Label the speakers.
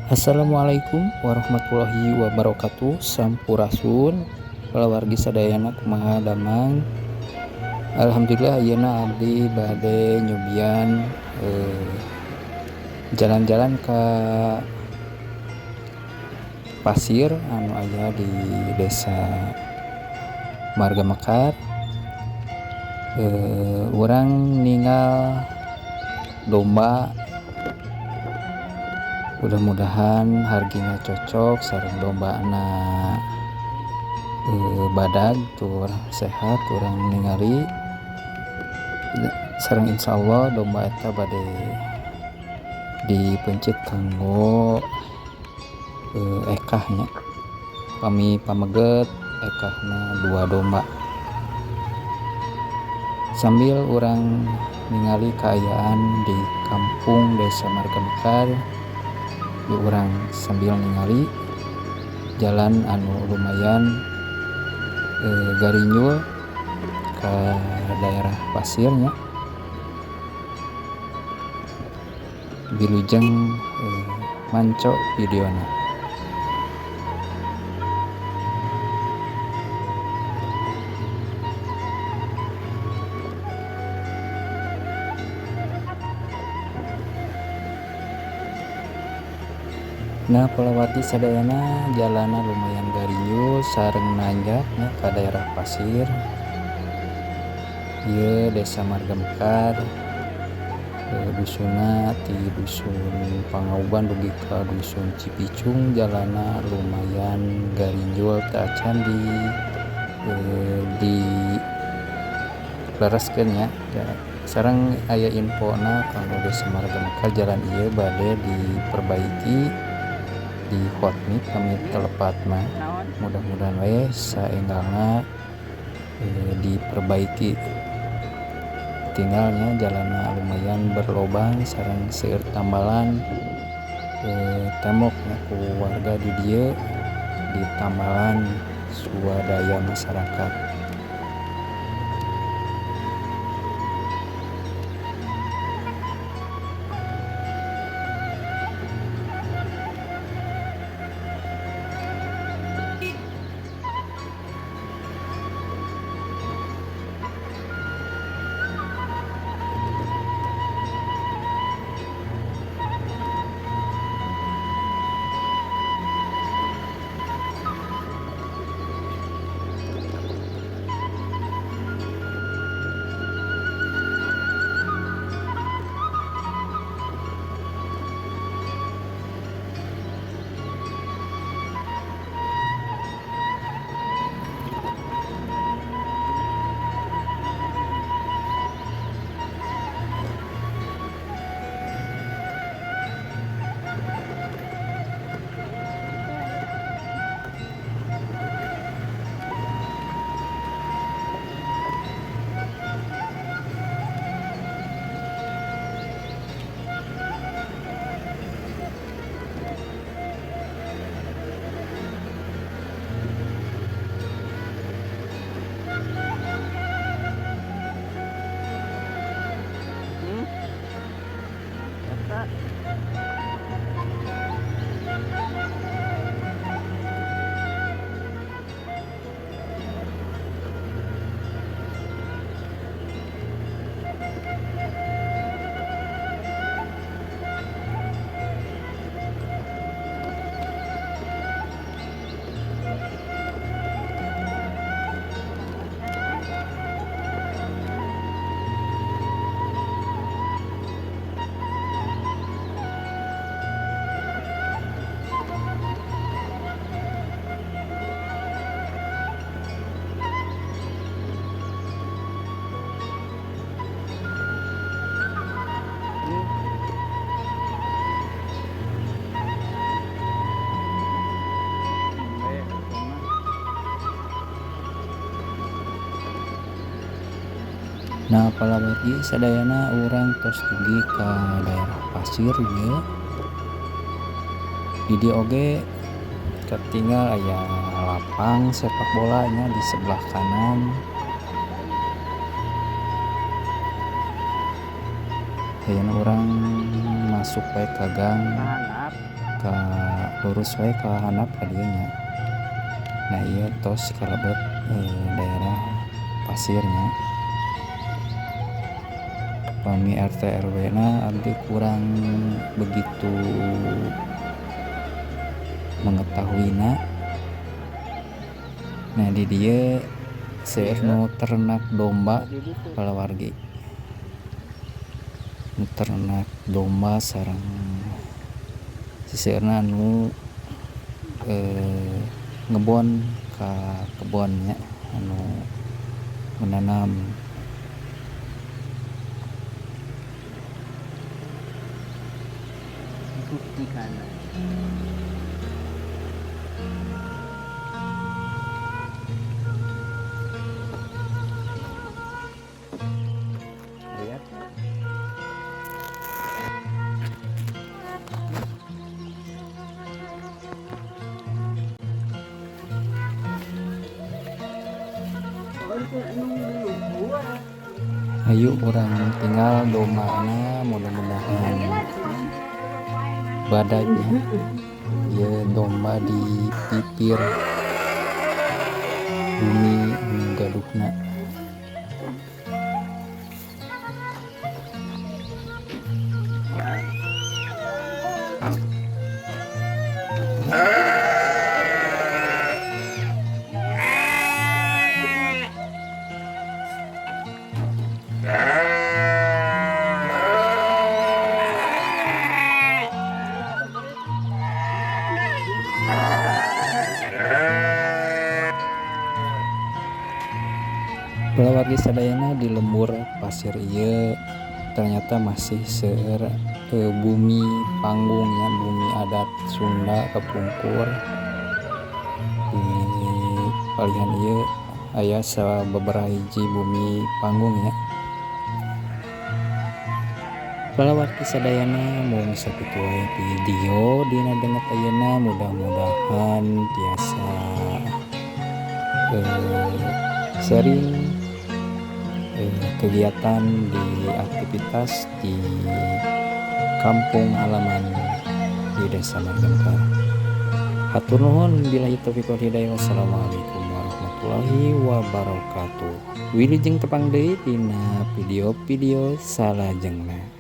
Speaker 1: Assalamualaikum warahmatullahi wabarakatuh. Sampurasun kalawargi sadayana, kumaha damang? Alhamdulillah, ayeuna abdi bade nyubian jalan-jalan ka pasir anu aya di Desa Marga Mekar. Urang ningal domba, mudah-mudahan hargina cocok sareng dombana badag tur sehat. Urang ningali sareng insyaallah domba eta bade dipeuncit kanggo ekah nya. Pami pameget ekahna dua domba, sambil urang ningali kaayaan di kampung Desa Marga Mekar. Di urang sambil ningali jalan anu lumayan garinyul ke daerah pasirnya. Wilujeng manco videona. Nah, palawargi sadayana, jalanna lumayan garinyul sareng nanjak nya ka daerah pasir. Ieu Desa Marga Mekar, dusunna ti Dusun Pangauban dugi ka Dusun Cipicung, jalanna lumayan garinyul, teu acan di lereskeun nya. Sareng aya infona kanggo Desa Marga Mekar, jalan ieu bade diperbaiki di hotmix kami telepat mah. Mudah-mudahan we saenggalna diperbaiki. Tinggalnya jalanna lumayan berlobang sareng seueur tambalan temboknya ku warga di dieu, di tambalan swadaya masyarakat. Nah, palawargi sadayana, urang tos dugi ka daerah pasir ieu. Di dieu oge katinggal aya lapang sepak bolanya di sebelah kanan. Ayeuna urang masuk we ka gang. Ka lurus wae ka handap ka dieu nya. Nah ieu tos kalebet daerah pasirnya. Pami RT RW na abdi kurang begitu mengetahuina. Nah di dieu seueur nu ternak domba palawargi. Nu ternak domba sareng seueurna anu ngebon ka kebon nya anu menanam. Ayo urang tinggal dombana, mudah-mudahan badagnya ieu domba di pipir bumi nu gaduhna. Palawargi sadayana di lembur pasir ieu ternyata masih seueur bumi panggungnya, bumi adat Sunda kapungkur. Di palihan ieu aya sababaraha hiji bumi panggungnya. Palawargi sadayana mung sakitu wae video dina danget ayeuna, mudah-mudahan tiasa sharing kegiatan di aktivitas di kampung halaman di Desa Margamekar. Hatur nuhun, billahi taufiq wal hidayah, wassalamualaikum warahmatullahi wabarakatuh. Wilujeng tepang deui dina video-video salajengna.